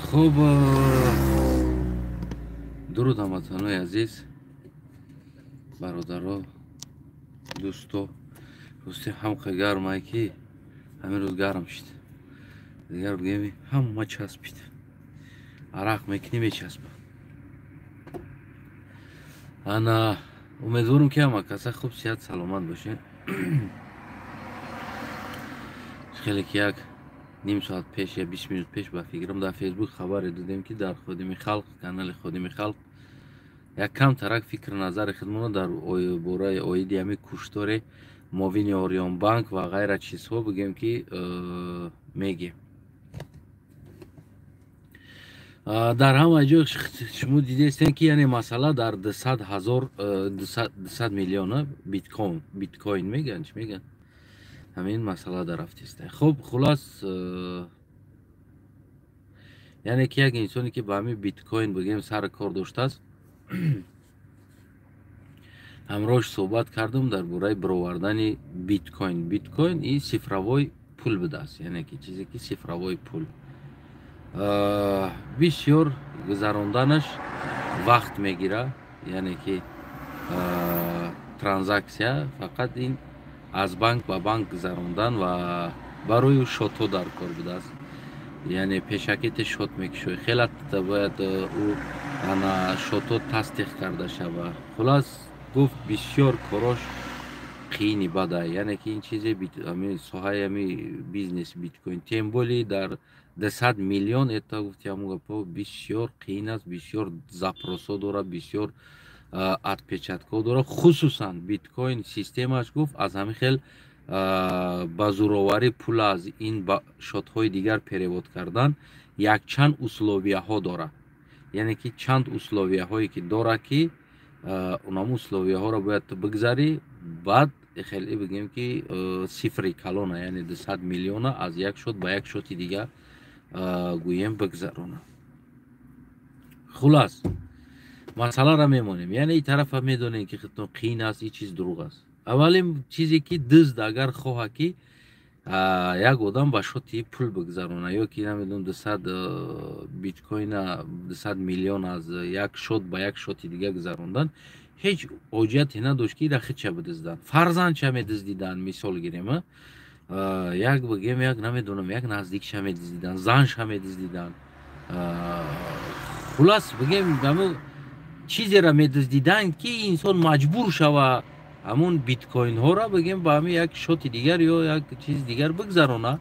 Хуб, дуруд, ҳамватанои азиз, бародаро, дӯсто. Рости, ҳамқа гармае, ки ҳамин рӯз гарм шид. Дигар бигем, ҳама часпид, арақ мекунӣ, мечаспа. Ана, умедворам, ки ҳама каса хуб, сиҳат, саломат бошед. Хеле ки як ним соат пеш я 20 минут пеш, ба фикрам, дар Фейсбук хабаре додем, ки дар Ходими халқ, канали Ходими халқ, як кам тарак фикр, назари худмонро дар бораи оиди ҳами куштори муовини Ориёнбанк ва ғайра чизҳо бигем, ки мегем. Дар ҳама ҷо шумо дидестем, ки яъне масъала дар 200 000, 200 миллион биткоин, биткоин мегӯянд, чӣ мегӯянд, ҳамин масъала дар рафтиста. Хуб, хулас, яъне ки як инсоне, ки ба ҳамин биткоин, бигем, сари кор доштааст, ҳамроҳш суҳбат кардам дар бораи бировардани биткоин. Биткоин и цифровой пул будааст, яъне ки чизе ки цифровой пул, бисёр гузаронданаш вақт мегирад, яъне ки транзакция фақат ин аз банк ба банк гузарондан ва барои ӯ счётҳо дар кор будааст, яъне пешакӣ те счёт мекушоӣ, хеле бояд ӯ ана счётҳо тасдиқ карда шава. Хулас, гуфт, бисёр корош қиини бада, яъне ки ин чизе, ами соҳаи ами бизнес биткоин, тем более дар 200 миллион, это, гуфти, ҳамун гапо бисёр қиин аст, бисёр запросҳо дорад, бисёр отпечаткҳо дорад. Хусусан биткоин системаш, гуфт, аз ҳамин хел ба зӯроварӣ пул аз ин ба счётҳои дигар перевод кардан якчанд условияҳо дорад, яъне ки чанд условияҳое ки дорад, ки онам условияҳоро бояд ту бигзарӣ. Баъд хеле, бигем, ки цифри калона, яъне 200 миллиона аз як счёт ба як счёти дигар, гӯем, бигзарона. Хулас, масъаларо мемонем, яъне и тарафа медонем, ки худтон қиин аст, и чиз дурӯғ аст. Аввалин чизе ки дузд агар хоҳа, ки як одам ба счёти пул бигзарона ё ки намедонам, 200 биткоина, 200 миллион аз як счёт ба як счёти дигар гузарондан, ҳеҷ ҳоҷате надошт, ки ира худша бидузданд, фарзандша медуздиданд, мисол гирем, як, бигем, як, намедонам, як наздикша медуздиданд, занша медуздиданд. Хулас, бигем, чизеро медуздиданд, ки инсон маҷбур шава ҳамун биткоинҳоро, бигем, ба ҳамин як счёти дигар ё як чизи дигар бигзарона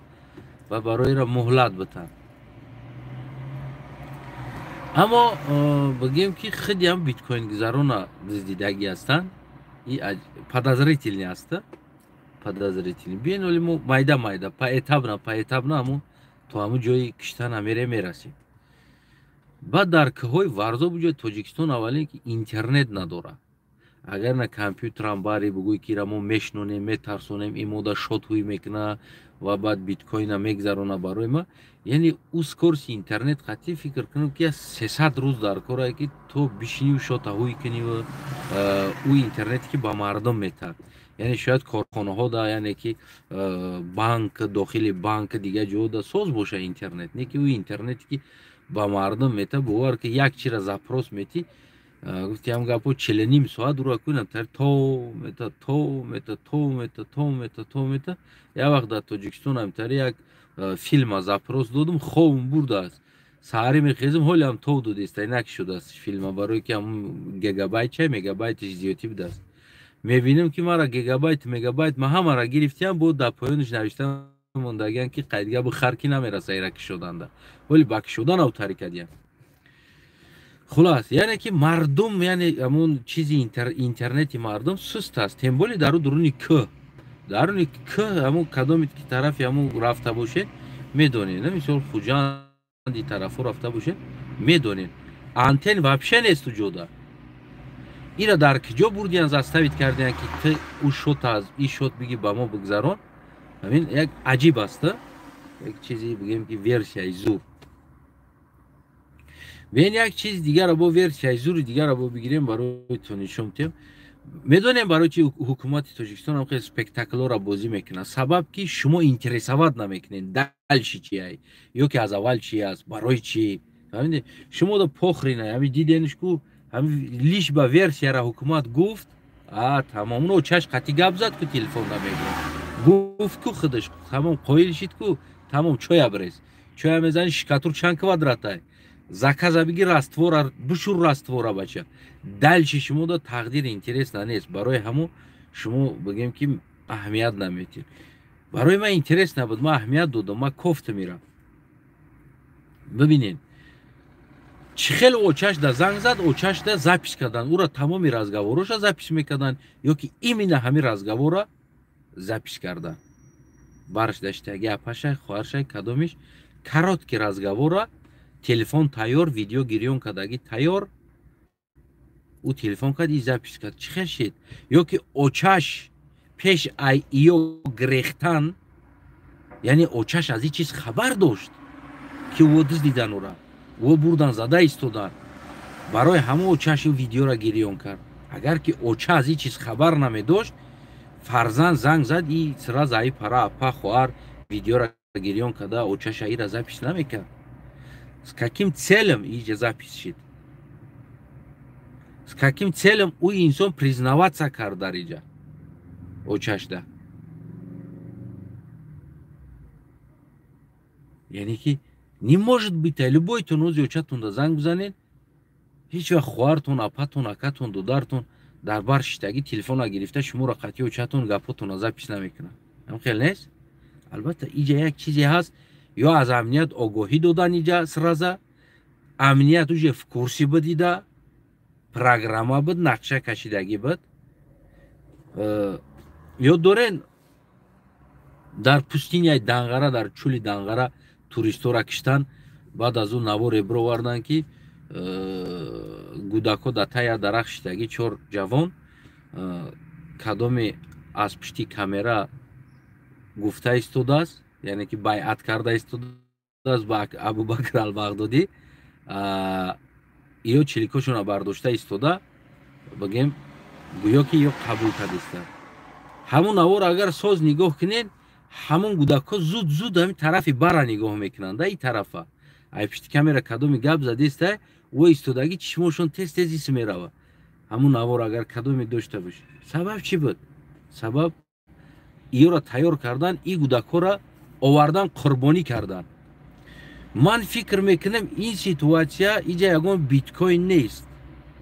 ва бароиро муҳлат битанд. Аммо, бигем, ки худи ҳам биткоингузарона дуздидагӣ ҳастанд, подозрительный аст, подозрительный. Биен, оли мо майда майда, поэтапно, поэтапно ҳамун то ҳамун ҷои киштана мере мерасем. Баъд дар кӯҳҳои Варзоб, ҷои Тоҷикистон, аввалин ки интернет надорад. Агар на компютерам бари, бугӯй, ки ира мо мешнонем, метарсонем, ин мода счёт ҳуй мекуна ва баъд биткоина мегзарона барои ма, яъне ӯ скорости интернет қатъи, фикр кунам, ки 300 рӯз дар корае, ки то бишиниву счёта ҳуй куниву ӯ интернете ки ба мардум метард, яъне шояд корхонаҳо да, яъне ки банк, дохили банк, дигар ҷо да соз боша интернет, не ки ӯ интернете ки ба мардум мета. Бовар ки як чира запрос метӣ, гуфти, ҳам гапо, 40,5 соат ура кунам, то мета, то мета, то мета, то мета, то мета. Як вақт дар Тоҷикистон ҳамтари як филма запрос додум, хобм бурдааст. Саҳарӣ мехезим, ҳолиам тов додеста, инак шудааст филма, барое ки ҳамун гигабайт чай, мегабайтиш зиёдтӣ будааст. Мебинем, ки мара гигабайт, мегабайт ма ҳамара гирифтиам, бо дар поёниш навишта мондагиан, ки қайдга бихар, ки намераса ира кишоданда. Ҳоли ба кишодан автари кардиям. Хулас, яъне ки мардум, яъне ҳамун чизи интернети мардум суст аст, тем более дару дуруни кӯҳ, даруни кӯҳ. Ҳамун кадоме ки тарафи ҳамун рафта бошед, медонед, мисол, Хуҷанди тарафҳо рафта бошед, медонед, антен вообще нест уҷода. Ира дар киҷо бурдиян, заставить кардиян, ки ту ӯ счёт аз и счёт биги, ба мо бигзарон? Ҳамин як аҷиб аст, як чизи, бигем, ки версияи зур. Бен, як чизи дигарро бо версияи зури дигарро бо бигирем, барои ту нишон тем. Медонем, барои чи ҳукумати Тоҷикистон ҳам хеле спектаклҳоро бозӣ мекунад. Сабаб ки шумо интересовать намекунед, дальше чи ай, ё ки аз аввал чи аст, барои чи. Фаҳмидед? Шумо да похрена, ҳами диденш ку, ҳами лишь ба версияра ҳукумат гуфт, а тамом, уно чаш қати гап зад ку, телефон намегирад. Гуфт ку худаш, тамом, қоил шид ку, тамом, чоя брез. Чоя мезани, шикатур чанд квадратай. Заказа бигир, раствора, бушур раствора, бача. Дальше шумо да тақдир интересно нест. Барои ҳамо шумо бигем ки аҳамият наметиҳед. Барои ман интерес набуд, ман аҳамият додам, ман кофта мерам. Бибинед, чӣ хел очаш да занг зад, очаш да запись кардан, ура тамоми разговороша запись мекардан, ё ки именно ҳамин разговора запись кардан. Барш даштаги апашай, хоҳаршай, кадомиш короткий разговора, телефон тайёр, видео гирён кардаги тайёр, ӯ телефон кард, и запись кард. Чӣ хел шид? Ё ки очаш пеш ай иё грехтан, яъне очаш аз ин чиз хабар дошт, ки ӯ дуздидан ура, ӯ бурдан зада истодан. Барои ҳама очаш ин видеоро гирён кард. Агар ки оча аз ин чиз хабар намедошт, фарзанд занг зад, и сразу ай пара апа, хоҳар видеоро гирён карда, очаша ира запись намекард. С каким целем иҷа запись шид? С каким целем ӯ инсон признаваться кард дар иҷа очашда? Яъне ки не может быть, любойтон ози очатонда занг бизанед, ҳеҷ вақт хоҳартон, апатон, акатон, додартон дар бар шиштагӣ телефонро гирифта шуморо қатъи очатон гапотонро запись намекунад. Ҳам хел нест? Албатта, иҷа як чизе ҳаст, ё аз амният огоҳӣ додан иҷа сразу, амният уже в курсе буд, ида программа буд, нақша кашидагӣ буд. Ёд дорен, дар пустыняи Данғара, дар чӯли Данғара туристҳоро киштан, баъд аз он наворе бироварданд, ки гӯдакҳо дар тая дарахт шиштагӣ, чор ҷавон, кадоме аз пушти камера гуфта истодааст, яъне ки байъат карда истодааст ба Абубакр Албағдодӣ, ё чиликошонро бардошта истода, бигем, гӯё ки ё қабул кардистанд. Ҳамон навор агар соз нигоҳ кунед, ҳамон гӯдакҳо зуд зуд ҳамин тарафи бара нигоҳ мекунанд, ин тарафа. Ай пишти камера кадоми гап задеста, ӯ истодагӣ чишмошон тез тез ис мерава. Ҳамон навор агар кадоме дошта бошед. Сабаб чӣ буд? Сабаб иёро тайёр кардан, и гӯдакҳоро овардан, қурбонӣ кардан. Ман фикр мекунам, ин ситуация иҷа ягон биткоин нест.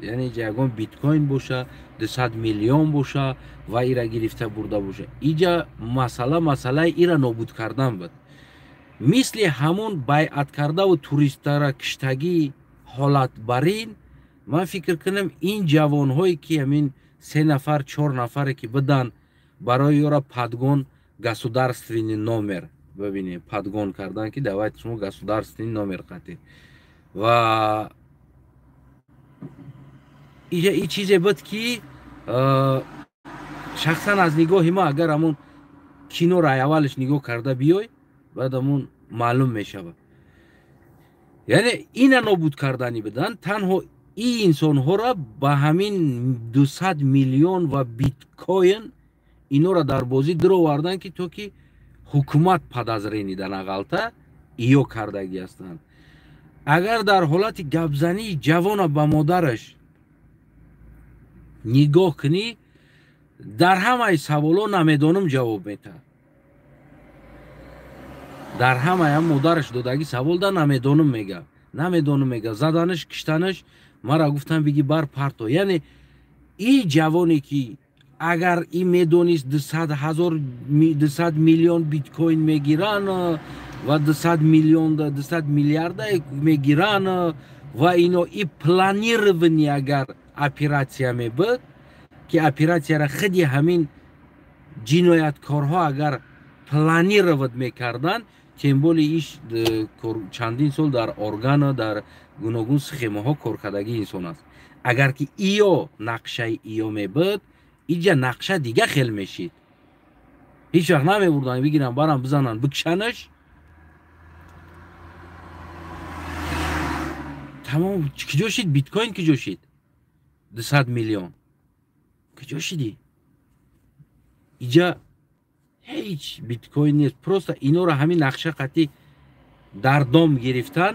Яъне иҷа ягон биткоин боша, 200 миллион боша ва ира гирифта бурда боша. Иҷа масъала масъалаи ира нобуд кардан буд. Мисли ҳамон байъат кардаву туристара киштагӣ ҳолат барин, ман фикр кунам, ин ҷавонҳое ки ҳамин се нафар, чор нафаре ки бидан, барои ёра подгон государственный номер, бибинед, подгон кардан, ки давайте шумо государственный номер қатед. Ва иҷа и чизе буд, ки шахсан аз нигоҳи ма, агар ҳамон киноро аввалаш нигоҳ карда биёй, баъд ҳамон маълум мешавад. Яъне ина нобуд кардани будан, танҳо ин инсонҳоро ба ҳамин 200 миллион ва биткоин инора дар бозӣ даровардан, ки то ки ҳукумат подозрение да нағалта, иё кардагӣ ҳастанд. Агар дар ҳолати гапзании ҷавона ба модараш нигоҳ кунӣ, дар ҳамаи саволҳо намедонам ҷавоб метаҳад. Дар ҳамаи ҳам модараш додагӣ савол да намедонам мега, намедонам мега, заданаш, киштанаш мара гуфтан биги бар парто. Яъне и ҷавоне ки агар и медонист 200 ҳазор, 200 миллион биткоин мегиранд ва 200 миллион, 200 миллиарда мегиранд ва ино и планирование агар операция мебуд, ки операцияра худи ҳамин ҷинояткорҳо агар планировать мекарданд, тем более иш чандин сол дар органа, дар гуногун схемаҳо коркардагии инсон аст. Агар ки иё нақшаи иё мебуд, иҷа нақша дига хел мешид. Ҳеҷ вақт намебурданд бигиранд, барам бизананд, бикшанаш. Тамом, киҷо шид биткоин, киҷо шид 200 миллион? Куҷо шидӣ? Иҷа ҳеҷ биткоин нест. Просто инора ҳамин нақша қатӣ дар дом гирифтан.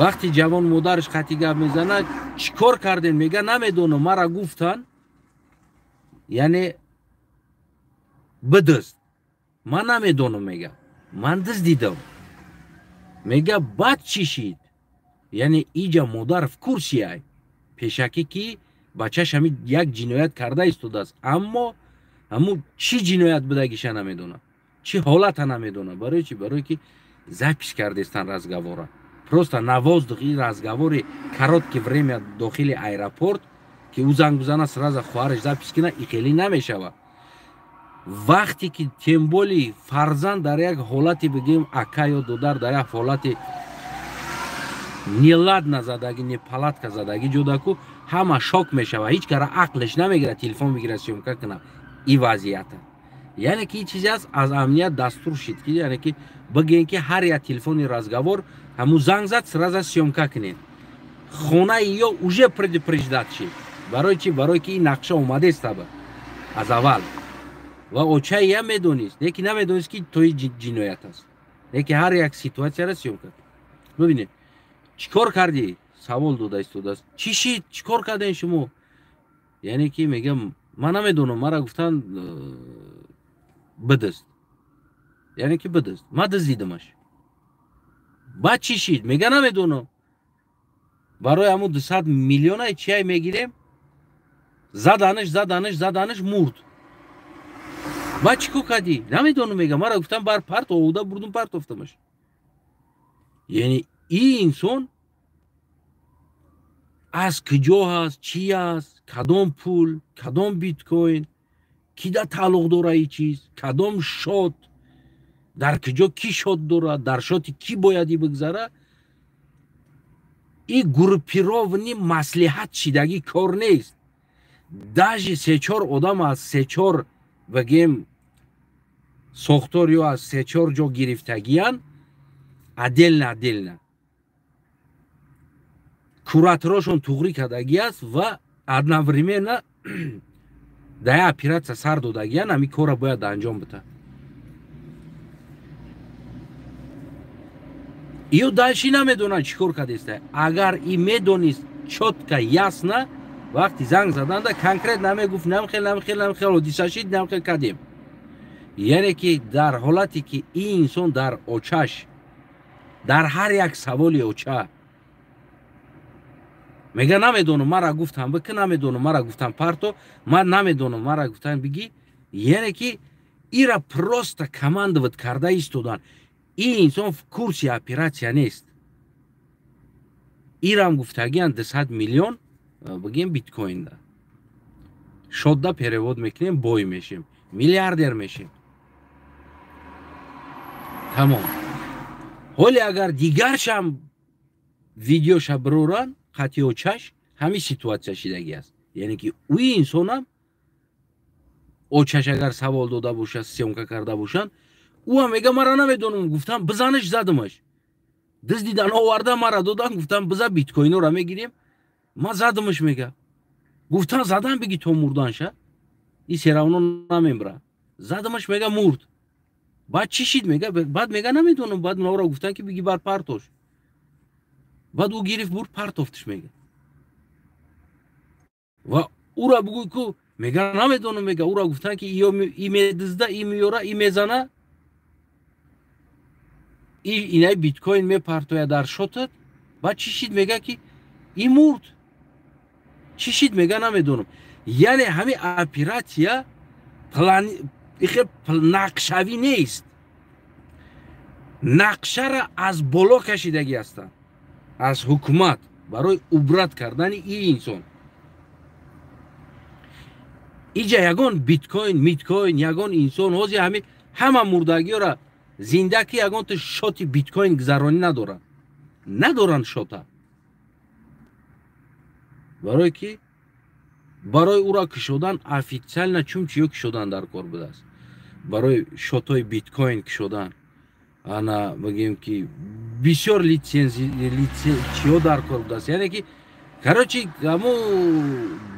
Вақти ҷавон модараш қатӣ гап мезанад, чӣ кор кардем? Мега намедонам, мара гуфтан, яъне бидизд. Ман намедонам, мега. Ман диздидам. Мега баъд чӣ шид? Яъне иҷа модар в курсе ай. Пешакӣ ки бачаш ҳамин як ҷиноят карда истодааст, аммо ҳамун чӣ ҷиноят будагиша намедонад, чӣ ҳолата намедонад. Барои чӣ? Барои ки запись кардестан разговора. Просто на воздух и разговори короткий время дохили аэропорт, ки ӯ занг бизана, сразу хоҳараш запись кина, и хеле намешавад. Вақте ки тем более фарзанд дар як ҳолати, бигӯем, ака ё додар дар як ҳолати неладна задагӣ, неполадка задагӣ ҷодаку, ҳама шок мешавад, ҳеҷ кара ақлеш намегирад телефон бигирад, съёмка кунад и вазъията. Яъне ки ин чизе аст, аз амният дастур шид, ки яъне ки бигӯем, ки ҳар як телефони разговор ҳамун занг зад, сразу съёмка кунед. Хонаи ё уже предупреждать шид. Барои чӣ? Барои ки ин нақша омадест аба аз аввал. Ва очаи ям медонист, леки намедонист, ки тои ҷиноят аст. Леки ҳар як ситуатсияро съёмка. Бибинед, чӣ кор кардӣ? Савол дода истодааст. Чӣ шид? Чӣ кор кардем шумо? Яъне ки мегам, ман намедонам, мара гуфтан бидизд. Яъне ки бидизд. Ман диздидамаш. Баъд чӣ шид? Мега намедонам. Барои ҳамун 200 миллиона чиай мегирем? Заданаш, заданаш, заданаш, мурд. Баъд чӣ кор кардӣ? Намедонам, мега. Мара гуфтан бар парт овуда бурдум, партофтамаш. Яъне ин инсон аз куҷо ҳаст, чӣ аст, кадом пул, кадом биткоин, кида тааллуқ дора и чиз, кадом счёт, дар куҷо ки счёт дорад, дар счёти кӣ бояд и бигзара? И группированный маслиҳат шидагӣ кор нест. Даже се-чор одам аз се-чор, бигем, сохтор ё аз се-чор ҷо гирифтагиян, отдельно отдельно кураторошон туғрӣ кардагӣ аст ва одновременно дар як оператсия сар додагиян, ҳамин корро бояд анҷом бита. Ё дальше намедонад, чӣ кор кардеста. Агар и медонист чётко, ясно, вақти занг заданда конкретно намегуфт: намхел, намхел, намхел ҳодиса шид, намхел кардем. Яъне ки дар ҳолате ки ин инсон дар очаш, дар ҳар як саволи оча мега намедонам, мара гуфтам бики, намедонам, мара гуфтам парто, ман намедонам, мара гуфтам бигӣ. Яъне ки ира просто командовать карда истодан. Ин инсон в курсе оператсия нест. Ирам гуфтагиян 200 миллион, бигем, биткоинда счётда перевод мекунем, бой мешем, миллиардер мешем, тамом. Ҳоле агар дигаршам видеоша бироран, қатъи очаш ҳамин ситуатсия шидагӣ аст. Яъне ки ӯи инсонам очаш агар савол дода бошад, съёмка карда бошанд, ӯ ҳам мега мара намедонам, гуфтам бизанаш, задамаш. Диздидан оварда мара додан, гуфтам биза, биткоинора мегирем, ман задамаш, мега. Гуфтам задан биги то мурданша, и всё равно намемра. Задамаш, мега, мурд. Баъд чӣ шид, мега. Баъд мега намедонам, баъд наро гуфтан, ки биги бар партош. Баъд ӯ гирифт, бурд, партофтиш, мега. Ва ӯра бугӯй ку, мега намедонам, мега, ӯра гуфтан, ки и медизда, и меёра, и мезана, и инаи биткоин мепартояд дар счётат. Баъд чӣ шид, мега, ки и мурд. Чӣ шид, мега намедонам. Яъне ҳамин оператсия ихе нақшавӣ нест. Нақшара аз боло кашидагӣ ҳастанд, аз ҳукумат, барои убрать кардани ин инсон. Иҷа ягон биткоин, миткоин, ягон инсон ҳозир ҳамин ҳама мурдагиёра зинда ки ягон то счёти биткоин гузаронӣ надоранд, надоранд счёта. Барое ки барои ӯро кушодан официально чун чиё кушодан дар кор будааст, барои счётҳои биткоин кушодан, ана, бигем, ки бисёр чиё дар кор будааст. Яъне ки Короче, аму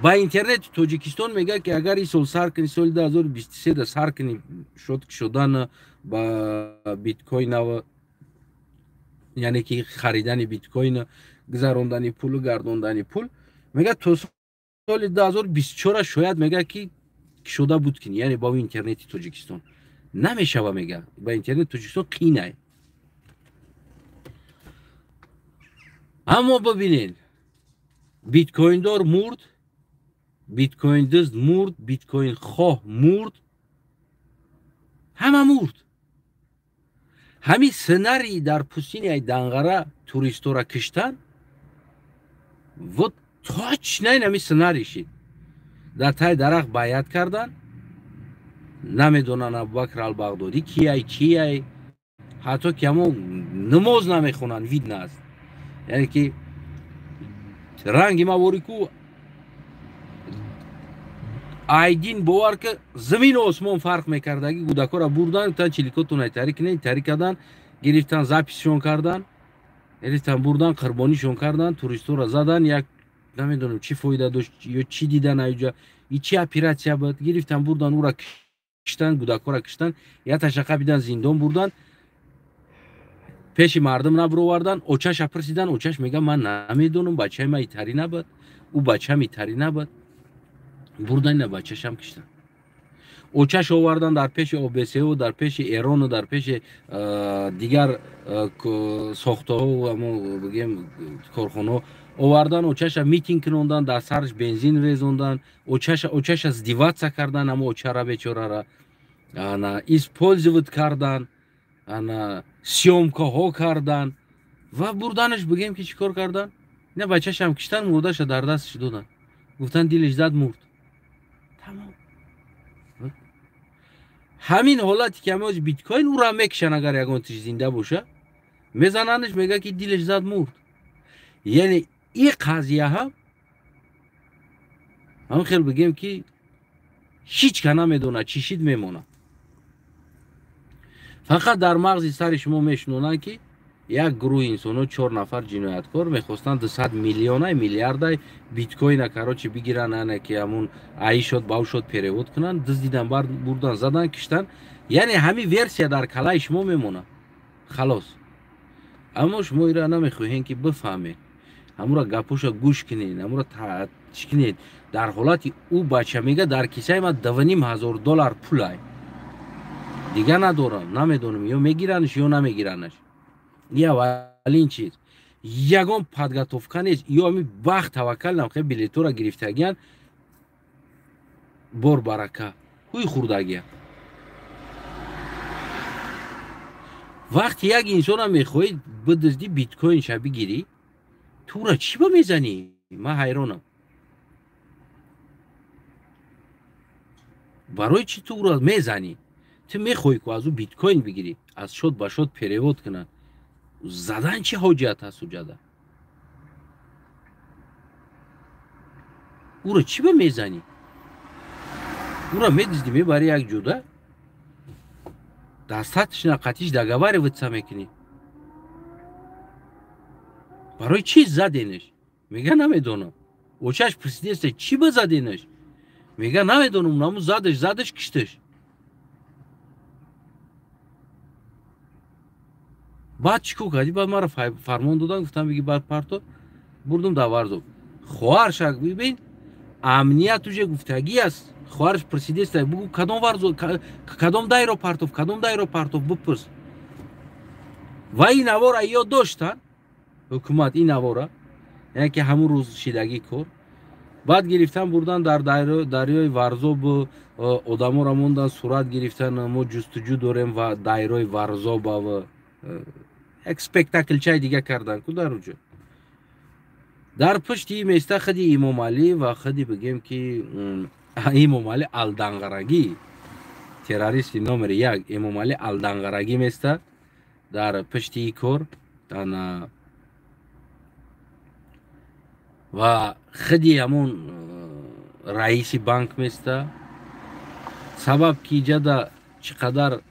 ба интернети Тоҷикистон мегӯяд, ки агар ин сол сар кунӣ, соли 2023 да сар кунӣ шод шудан ба биткоинава, яъне ки харидани биткоина, гузарондани пулу гардондани пул, мегӯяд то соли 2024 шояд мегӯяд ки шуда буд кунӣ, яъне ба интернети Тоҷикистон намешава, мегӯяд ба интернети Тоҷикистон қинай. Аммо бибинед, биткоиндор мурд, биткоиндузд мурд, биткоинхоҳ мурд, ҳама мурд. Ҳамин сценарий дар пустыняи Данғара туристора киштан, вот точно ин ҳамин сценарий шид. Дар таи дарахт байат кардан, намедонанд Абубакр ал-Бағдодӣ кияй, чияй, ҳатто ки ҳамо намоз намехонанд, видно аст. Яъне ки ранги мавори ку айдин бовар ки замину осмон фарқ мекардаги, гудакора бурдан, гуфтан чиликотон тари кунед, тари кардан, гирифтан записшон кардан, гирифтан бурдан, қурбонишон кардан, туристора задан, як намедонам чӣ фоида дошт ё чӣ дидан аюҷа, и чӣ оператсия буд, гирифтан бурдан, ура киштан, гудакора киштан, я ташақа бидан, зиндон бурдан, пеши мардум набуровардан, очаша пурсидан, очаш мега ман намедонам, бачаи ма итари набуд, ӯ бачам итари набуд, бурдан ина бачашам киштан. Очаш овардан дар пеши ОБСО, дар пеши Эрону, дар пеши дигар сохтаҳо, амо бигем корхонаҳо овардан, очаша митинг кунондан, дар сараш бензин резондан, очаша сдеваться кардан, амо очара бечорара ана использовать кардан, ана съёмкаҳо кардан ва бурданаш бигем ки чӣ кор кардан? Ина бачашам киштан, мурдаша дар дасташ додан. Гуфтан дилаш зад, мурд. Тамом. Ҳамин ҳолате ки ҳамоз биткоин ура мекишан, агар ягон тиш зинда боша, мезананаш, мега ки дилаш зад, мурд. Яъне и қазия ҳам ҳамин хел бигем ки ҳеҷ ка намедонад чӣ шид, мемонад. Фақат дар мағзи сари шумо мешунонанд ки як гурӯҳи инсонҳо, 4 нафар ҷинояткор мехостанд 200 миллионай миллиардай биткоина короче бигиранд, ана ки ҳамун аи шод ба ӯ шод перевод кунанд, дуздидан, бурдан, задан, киштан. Яъне ҳамин версия дар калаи шумо мемонад, халос. Аммо шумо ира намехоҳем ки бифаҳмед, ҳамура гапоша гӯш кунед, ҳамура чӣ кунед. Дар ҳолати ӯ бача мега дар кисаи ман $2,500 пулай, дига надорам, намедонам ё мегиранаш ё намегиранаш. И аввалин чиз, ягон подготовка нест, ё ҳамин бахт таваккал намхе билетора гирифтагиян, бор барака ҳуй хурдагия. Вақти як инсона мехоҳӣ бидузди биткоинша бигирӣ, тура чӣ ба мезанӣ? Ман ҳайронам. Барои чӣ ту ура мезанӣ? Ту мехоҳӣ ку аз ӯ биткоин бигирӣ, аз шод ба шод перевод кунанд. Задан чӣ ҳоҷият аст уҷада? Ура чӣ ба мезанӣ? Ура медиздӣ, мебарӣ як ҷуда, достаточно қатиш договариваться мекунӣ. Барои чӣ заденеш? Мега намедонам. Очаш пурсидеста чӣ ба заденеш? Мега намедонам, наму задеш, задеш киштеш. Баъд чӣ кор кардӣ? Баъд маро фармон додан, гуфтам биги баъд парто, бурдум дар Варзоб. Хоҳарша бибин, амният уже гуфтагӣ аст. Хоҳарш пурсидеста, бугу кадом Варзоб, кадом дайро партов, кадом дайро партов, бипурс. Ва ин авора ёд доштан ҳукумат, ин авора, яъне ки ҳамун рӯз шидагӣ кор. Баъд гирифтан бурдан дар дарёи Варзоб, одаморо мондан, сурат гирифтан, мо ҷустуҷӯ дорем ва дайрои Варзоба як спектаклчаи дига кардан ку дар уҷо. Дар пушти места худи Имомалӣ ва худи бигем ки Имомалӣ Алданғарагӣ, террористи номери 1 Имомалӣ Алданғарагӣ места дар пушти кор. Ана ва худи ҳамун раиси банк места. Сабаб ки иҷада чӣ қадар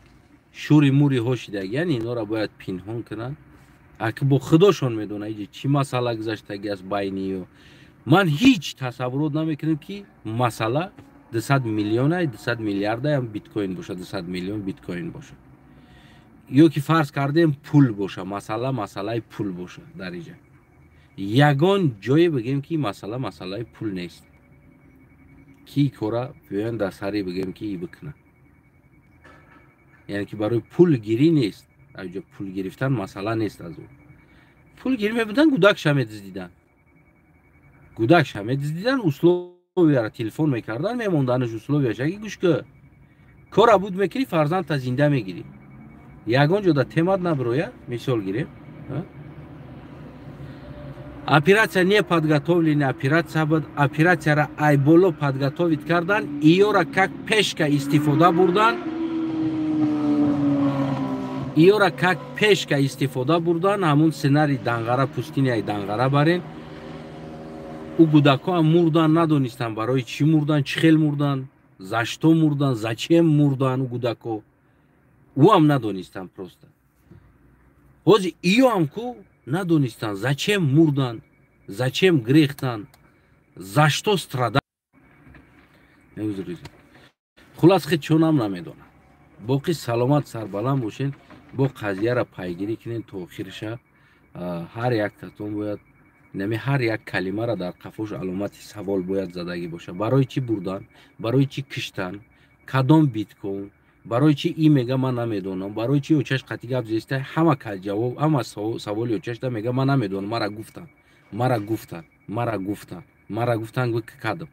шури муриҳо шидагиян, инҳоро бояд пинҳон кунанд. Аки бо худошон медонад иҷа чӣ масъала гузаштагӣ аст байни ё. Ман ҳеҷ тасаввурот намекунам, ки масъала 200 миллиона, 200 миллиардаям биткоин боша, 200 миллион биткоин боша ё ки, фарз кардем, пул боша. Масъала масъалаи пул боша. Дар иҷа ягон ҷое бигем, ки масъала масъалаи пул нест, ки кора биёян дар сари, бигем, ки и бикуна, яъне ки барои пулгирӣ нест. Аҷо пул гирифтан масъала нест. Аз ӯ пулгирӣ мебудан, гудакша медиздидан, гудакша медиздидан, условияра телефон мекардан, мемонданаш условияша, ки гӯш ка, кора буд мекунӣ, фарзандта зинда мегирӣ, ягон ҷода темат набирояд. Мисол гирем, операция не подготовленная операция буд. Операцияра ай боло подготовить кардан, иёра как пешка истифода бурдан, иёра как пешка истифода бурдан. Ҳамун сценарий Данғара, пустыняи Данғара барен. Ӯ гудакҳоам мурдан, надонистанд, барои чӣ мурдан, чӣ хел мурдан, за что мурдан, зачем мурдан. Ӯ гудакҳо ӯам надонистанд просто. Ҳозир иёам ку надонистанд, зачем мурдан, зачем грехтан, за что страда. Хулас, хе чонам намедонам. Боқӣ саломат, сарбаланд бошен. Бо қазияра пайгирӣ кунен то охирша. Ҳар яктатон бояд нами ҳар як калимара дар қафош аломати савол бояд задагӣ бошад: барои чӣ бурдан, барои чӣ киштан, кадом биткоин, барои чӣ и мега ман намедонам, барои чӣ очаш қатъи гап зеста. Ҳама ҷавоб, ҳама саволи очашда мега: ман намедонам, мара гуфтан, мара гуфтан, мара гуфтан, мара гуфтан, кадам,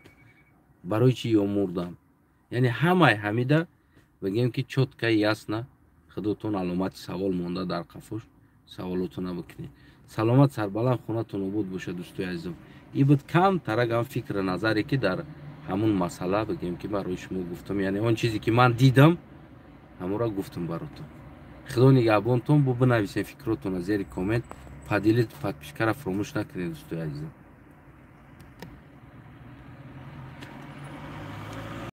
барои чӣ ё мурдан. Яъне ҳамаи ҳамида, бигем, ки чётко, ясно худотон аломати савол монда, дар қафош саволотона бикунед. Саломат, сарбаланд, хонатон обод бошад, дӯстои азизом. И буд кам тарагам фикру назаре, ки дар ҳамун масъала, бигем, ки барои шумо гуфтам. Яъне он чизе, ки ман дидам, ҳамонро гуфтам баротон. Худо нигаҳбонтон. Бо бинависем фикротона зери коммент, поделить, подпискара фаромӯш накунед, дӯстои азизам.